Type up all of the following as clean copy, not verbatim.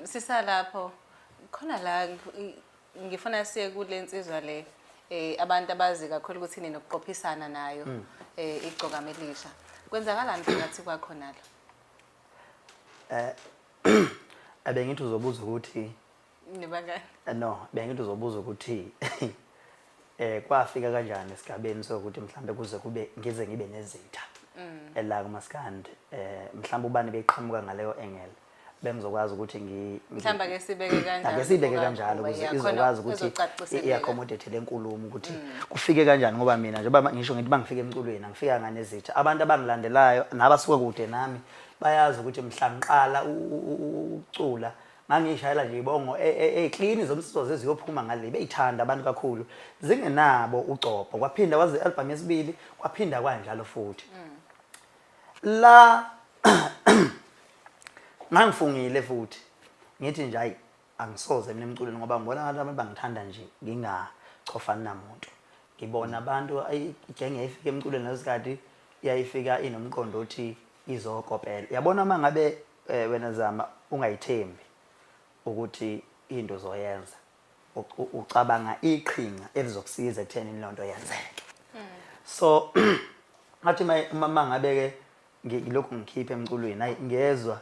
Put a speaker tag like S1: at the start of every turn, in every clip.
S1: Sisalapho khona la ngifuna siye kule nsizwa le abantu abazi kakhulu ukuthi ninokuqophisana nayo igcokama elisha. Kwenzakalani phakathi kwakho nalo?
S2: Abengithi uzobuza ukuthi
S1: Nibangani?
S2: No, bengithi uzobuza ukuthi kwafika kanjani esigabeni sokuthi mhlambe kuze kube ngize ngibe nezitha ela kumaskandi, mhlambe ubani beqhamuka ngaleyo angle, bengizokwazi ukuthi
S1: Mhlawumbe ake sibeke kanjalo.
S2: Ake sibeke kanjalo
S1: Kuba
S2: ukuze
S1: yeah,
S2: izokwazi
S1: khona
S2: ukuthi
S1: ezocaciseleka.
S2: i-accommodate le nkulumo ukuthi kufike kanjani, ngoba mina njengoba ngisho ngithi bangifika emculweni angifika nganezitha. Abantu abangilandelayo nabasuka kude nami bayazi ukuthi mhla ngiqala ukucula ngangiyishayela nje ibongo ey'clean zomsizwa zeziyophuma ngale, beyithanda abantu kakhulu zingenabo ugcobho. Kwaphinda kwaze i-album yesibili kwaphinda kwanjalo futhi. La ngangifungile futhi ngithi nje hayi, angisoze mina emculweni, ngoba ngibona ngathi abantu bangithanda nje ngingachofani namuntu. Ngibona abantu igenge yayifika emculweni ngaleso sikhathi yayifika inomqondo othi izokopela. Yabona, uma ngabe wena Zama ungayithembi ukuthi into uzoyenza, ucabanga iqhinga elizokusiza ekutheni leyo nto yenzeke. So ngathi uma ngabe ke ngilokhu ngikhipha emculweni, hayi, ngiyezwa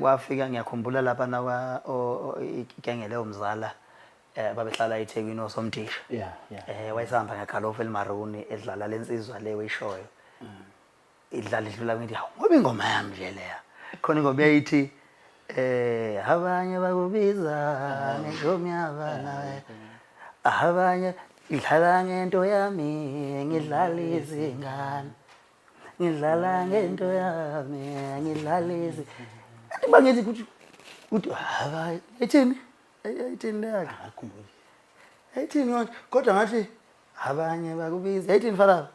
S2: kwafika, ngiyakhumbula lapha nawa igenge leyo mzala babehlala eThekwini osomdisha. Wayesahamba ngegalofu elimaruni edlala lensizwa le oyishoyo. Idlala idlula, ngithi hawu, ngoba ingoma yami nje leya. Khona ingoma yayithi abanye bakubiza ngeshomi yabana, abanye idlala ngento yami, ngidlala izingane, ngidlala ngento yami, ngidlala izi. Athi bangithi kuthi hayi, ithini, ayithini leyakhe?
S3: Angikhumbuli.
S2: Ayithini yonke, kodwa ngathi abanye bakubiza, ayithini fana?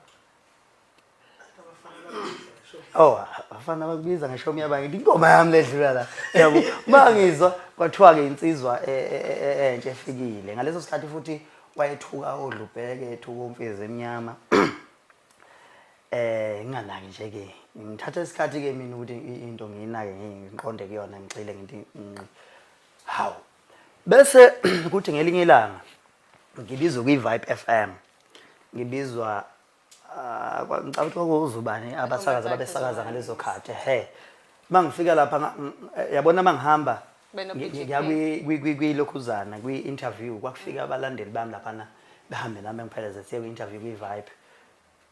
S2: Oh, abafana bakubiza ngeshomi yabanye. Ngithi ingoma yami ledlula la. Yabo, mangizwa kwathiwa ke insizwa entsha efikile. Ngaleso sikhathi futhi wayethuka odlubheke, ethuka umfezi emnyama. Nginganaki nje ke. Ngithatha isikhathi ke mina ukuthi into ngiyinake, ngiqonde kuyona, ngigxile, ngithi ngqi. Hawu. Bese kuthi ngelinye ilanga ngibizwa kwi-Vibe FM. Ngibizwa, ah, ngicabanga ukuthi kwakuwuzubani abasakazi ababesakaza ngalezo khathi. He. Mangifika lapha yabona mangihamba
S1: Beno-BGP.
S2: ngiya kwilokhuzana kwi-interview, kwakufika abalandeli bami laphana behambe nami ngipheleze siye kwi-interview kwi-Vibe.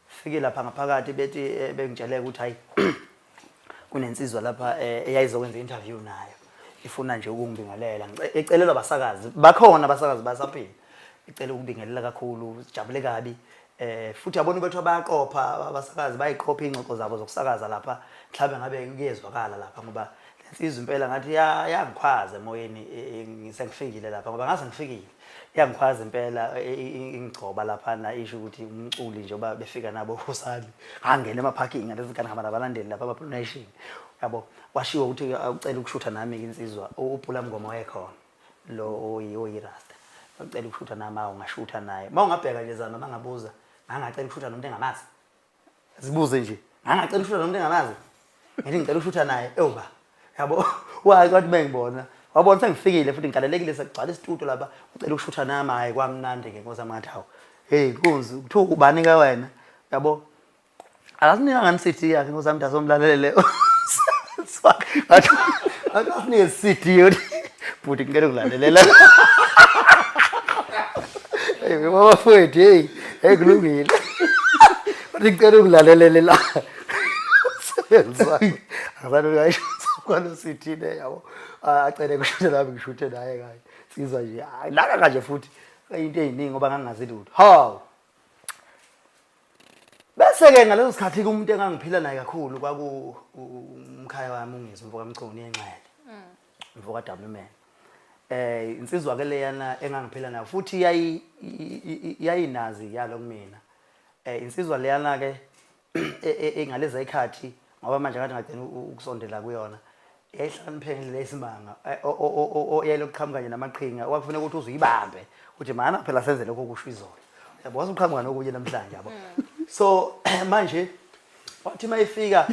S2: Fike lapha ngaphakathi bethi bengitshele ukuthi hayi, kunensizwa lapha eyayizokwenza i-interview nayo, ifuna nje ukungibingelela. Ecelelwa abasakazi bakhona, abasakazi basaphila, icela ukubingelela kakhulu, sijabule kabi. Futhi yabona bethu bayaqopha abasakazi, bayiqopha ingxoxo zabo zokusakaza lapha, mhlawumbe ngabe kuyezwakala lapha, ngoba lensizwa impela ngathi yangikhwaza emoyeni ngisengifikile lapha, ngoba ngase ngifikile yangikhwaza impela, ingigcoba laphana, isho ukuthi umculi njengoba befika nabo usami ngangena ema-parking ngalezi ngane ngihamba nabalandeli lapha ama-Blue Nation, yabo. Kwashiwo ukuthi ucela ukushutha nami ke insizwa, uPula Mngoma wayekhona lo oyirasta, ucela ukushutha nami. Awu, ngashutha naye. Uma ungabheka nje Zama, mangabuza ngangacela ukushutha nomuntu engamazi, zibuze nje, ngangacela ukushutha nomuntu engamazi, ngithi ngicela ukushutha naye, ewuba yabo wathi bengibona, wabona sengifikile futhi ngigalelekile, sekugcwala isitudio lapha, ucela ukushutha nami. Hhayi, kwamnandi-ke nkosi yami. Ngathi hawu, hey nkunzi, kuthiwa ubani ke wena? Yabo, akasinika ngani CD yakhe, nkosi yami, dasomlalele. Ngathi asinike CD yokuthi bhuti ngicela ukulalela. Hey bafowethu, hey hey, kulungile, bathi ngicela ukulalela la umsebenzi wakhe. Akazange uyayisho kwalo CD le, yabo, acele kushuthe nami, ngishuthe naye kanye. Sizwa nje, hayi laka kanje futhi into eziningi ngoba ngangingazi lutho. Hawu, bese-ke ngaleso sikhathi-ke umuntu engangiphila naye kakhulu kwaku umkhaya wami, uNgizwe mfoka Mchunu yenxele, mfoka W man. Insizwa ke leyana engangiphila nayo futhi yayi yayinazi yalo kumina. Insizwa leyana ke engaleza ikhathi, ngoba manje ngathi ngagcina ukusondela kuyona, yayihlakaniphe ngendlela eyisimanga, yayilokuqhamuka nje namaqhinga okwakufuneka ukuthi uze uyibambe uthi mana phela senze lokho kusho izolo, yabo, wasuqhamuka nokunye namhlanje, yabo. So manje wathi mayifika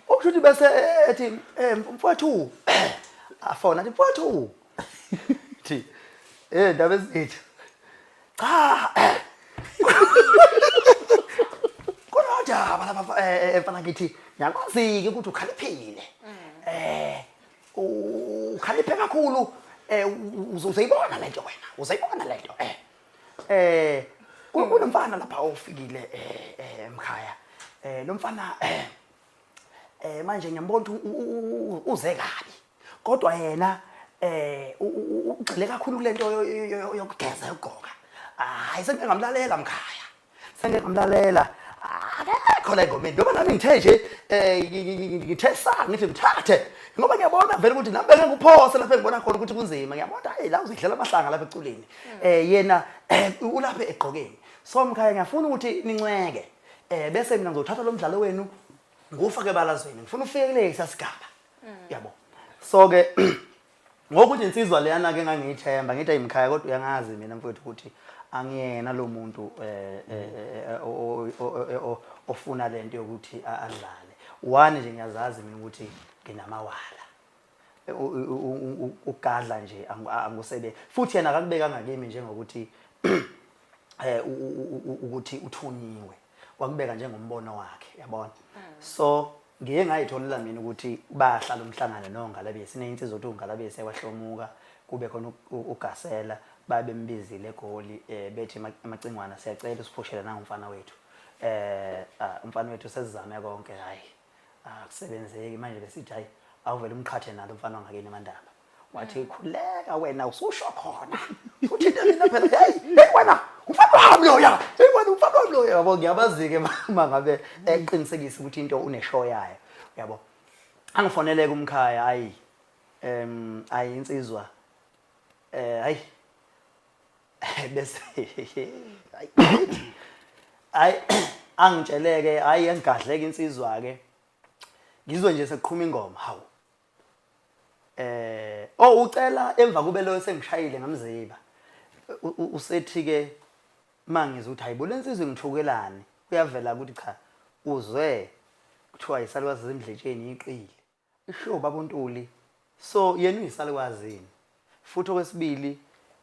S2: Okusho ukuthi bese ethi mfowethu afona athi mfowethu thi ndaba ezithu cha kunodaba lapha mfana ngithi ngiyakwazi-ke ukuthi ukhaliphile ukhaliphe kakhulu uzoyibona lento wena uzoyibona lento kunomfana lapha ofikile emkhaya lo mfana manje ngiyambona ukuthi uze kabi kodwa yena ugxile kakhulu kulento yokugeza yokugqoka. Hayi sengike ngamlalela mkhaya, sengike ngamlalela akekho la engomeni noma nami ngithe nje ngithe sa ngithi ngithathe ngoba ngiyabona vele ukuthi nami bengeke uphose lapha engibona khona ukuthi kunzima. Ngiyabona hayi la uzidlela amahlanga lapha eculeni yena ulapha egqokeni. So mkhaya ngiyafuna ukuthi nincweke bese mina ngizothatha lo mdlalo wenu ngufake ebalazweni, ngifuna ufike kulesi sigaba yabo. So ke ngokuthi insizwa leyana ke ngangiyithemba ngithi ayimkhaya kodwa uyangazi mina mfowethu ukuthi angiyena lo muntu ofuna lento yokuthi adlale. One nje ngiyazazi mina ukuthi nginamawala ugadla nje angusebe futhi yena akakubekanga kimi njengokuthi ukuthi uthunyiwe, wakubeka njengombono wakhe yabona. So ngiye ngayitholela mina ukuthi bahlala umhlangano noNgalabesi neyinsizwa ukuthi uNgalabesi ekwahlomuka kube khona uGasela babembizile eGoli bethi emacingwana siyacela usiphushele nangumfana wethu umfana wethu sesizame konke hayi akusebenzeki manje besithi hayi awuvele umqhathe nalo umfana wangakini eMandaba. Wathi khuleka wena ususho khona uthi into mina phela hey hey wena umfana wami loya hey wena umfana wami loya yabo. Ngiyabazi-ke uma ngabe eqinisekisa ukuthi into uneshow yayo yabo. Angifoneleke umkhaya hayi ayi insizwa hayi bese hayi angitsheleke hayi engigadleke insizwa ke ngizwe nje sekuqhuma ingoma hawu oh ucela emva kube lo sengishayile ngamziba usethi ke mangizwa ukuthi hayibo lensizwa ngithukelani kuyavela ukuthi cha uzwe kuthiwa isalukazi zemdletsheni iqile isho baba uNtuli so yena uyisalukazi futhi okwesibili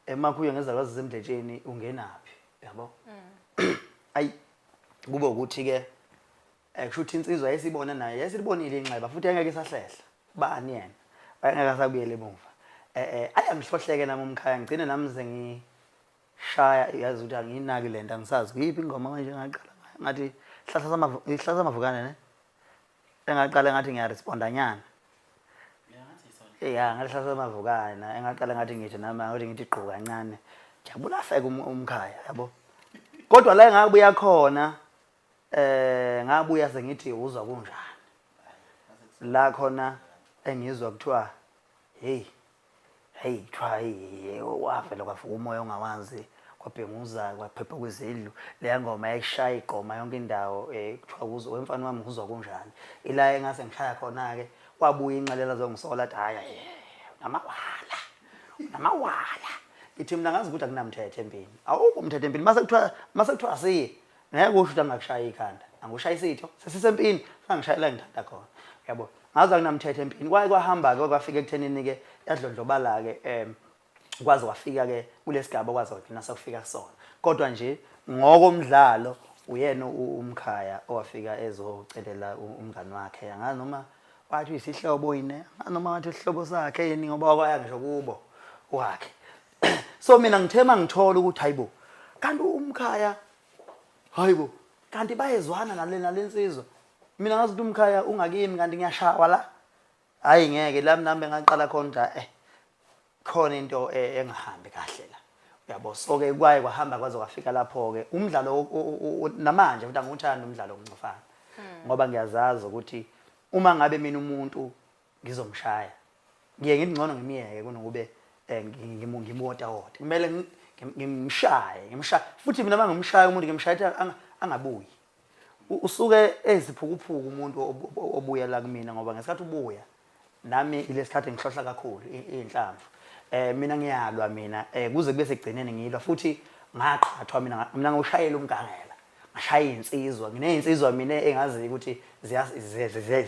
S2: emakhuye ngezalukazi zemdletsheni ungenaphi yabo. Ayi kube ukuthi ke kusho ukuthi insizwa yayisibona naye yayisilibonile inxeba futhi yayingeke isahlehla bani yena wayengeke asabuyela emuva ayi angihlohleke nami umkhaya ngigcine nami sengishaya yazi ukuthi angiyinaki lento angisazi kuyiphi ingoma manje ngaqala ngayo ngathi ihlahla samavukane ne engaqala ngathi ngiyaresponda nyana ya ngathi hlahla samavukane engaqala ngathi ngithi nami ngathi ngithi gqu kancane jabula feke umkhaya yabo. Kodwa la engabuya khona ngabuya sengithi uzwa kunjani la khona engizwa kuthiwa hey hey kuthiwa hey wavela kwavuka umoya ongawazi kwabhenguza kwaphepha kwizindlu leya ngoma yayishaya igqoma yonke indawo kuthiwa uzwa wemfana wami uzwa kunjani ila engase ngishaya khona ke wabuya inxelela zongisola athi hayi namawala namawala ngithi mina ngazi ukuthi akunamthetho empini awukho umthetho empini mase kuthiwa asiye ngeke usho ukuthi angakushaya ikhanda angushaya isitho sesisempini sangishayela ngithanda khona yabo ngazi akunamthetho empini kwaye kwahamba ke kwafika ekuthenini ke yadlondlobala ke kwaze kwafika ke kulesigaba kwaze kwagcina sekufika kusona. Kodwa nje ngokomdlalo uyena umkhaya owafika ezocelela umngani wakhe angazi noma wathi uyisihlobo yini angazi noma wathi isihlobo sakhe yini ngoba wakwaya ngisho kubo wakhe. So mina ngithe mangithola ukuthi hayibo kanti umkhaya hayibo kanti bayezwana nale nalensizwa mina ngazi ukuthi umkhaya ungakimi kanti ngiyashawa la hayi ngeke la nami ngaqala khona khona into engahambi kahle la uyabo. So ke kwaye kwahamba kwaze kwafika lapho ke umdlalo namanje futhi angiwuthandi umdlalo wokuncofana ngoba ngiyazazi ukuthi uma ngabe mina umuntu ngizomshaya ngiye ngithi ngcono ngimiyeke kunokube ngimwotawota kumele ngimshaye ngimshaye futhi mina mangimshaya umuntu ngimshaya ukuthi angabuyi usuke eziphukuphuku umuntu obuya la kumina ngoba ngesikhathi ubuya nami ilesikhathi ngihlohla kakhulu inhlamvu mina ngiyalwa mina kuze kube sekugcineni ngilwa futhi ngaqhathwa mina mina ngawushayela umgangela Ngashaya iy'nsizwa, ngineyinsizwa mina engaziyo ukuthi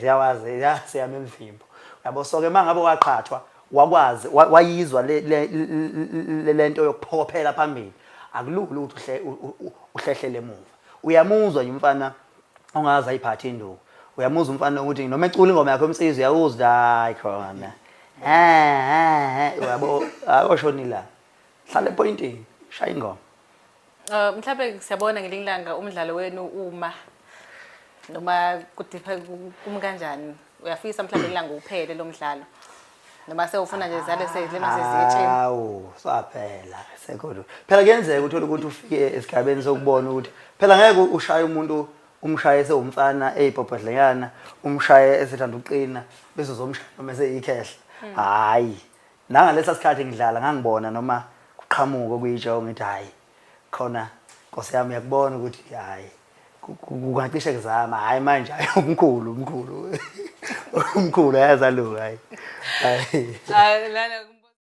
S2: ziyawazi ziyaseyami emvimbo. Yabo so ke mangabe waqhathwa wakwazi wayizwa le lento yokuphokophela phambili akulula ukuthi uhlehlele emuva. Uyamuzwa nje umfana ongaze ayiphathe induku. Uyamuzwa umfana ukuthi noma ecula ingoma yakhe umsizwa uyawuzwa hayi khona. Eh eh uyabo akoshona ilanga. Hlala epointini, shaya ingoma.
S1: Mhlawumbe siyabona ngelinye ilanga umdlalo wenu uma noma kudipha kumi kanjani uyafisa mhlawumbe ilanga uphele lo mdlalo noma sewufuna nje zale sezilima seziyetsheni.
S2: Hawu, saphela sekhona. Phela kuyenzeka uthole ukuthi ufike esigabeni sokubona ukuthi phela ngeke ushaye umuntu umshaye esewumfana eyibhobhodleyana umshaye esethanda ukuqina bese uzomshaya noma eseyikhehla. Hhayi. Nangalesa sikhathi ngidlala ngangibona noma kuqhamuka okuyitsho ngithi hhayi khona Nkosi yami uyakubona ukuthi hhayi kungacishe kuzama hhayi manje hhayi umkhulu umkhulu umkhulu ayazaluka hhayi.
S1: Hayi lana.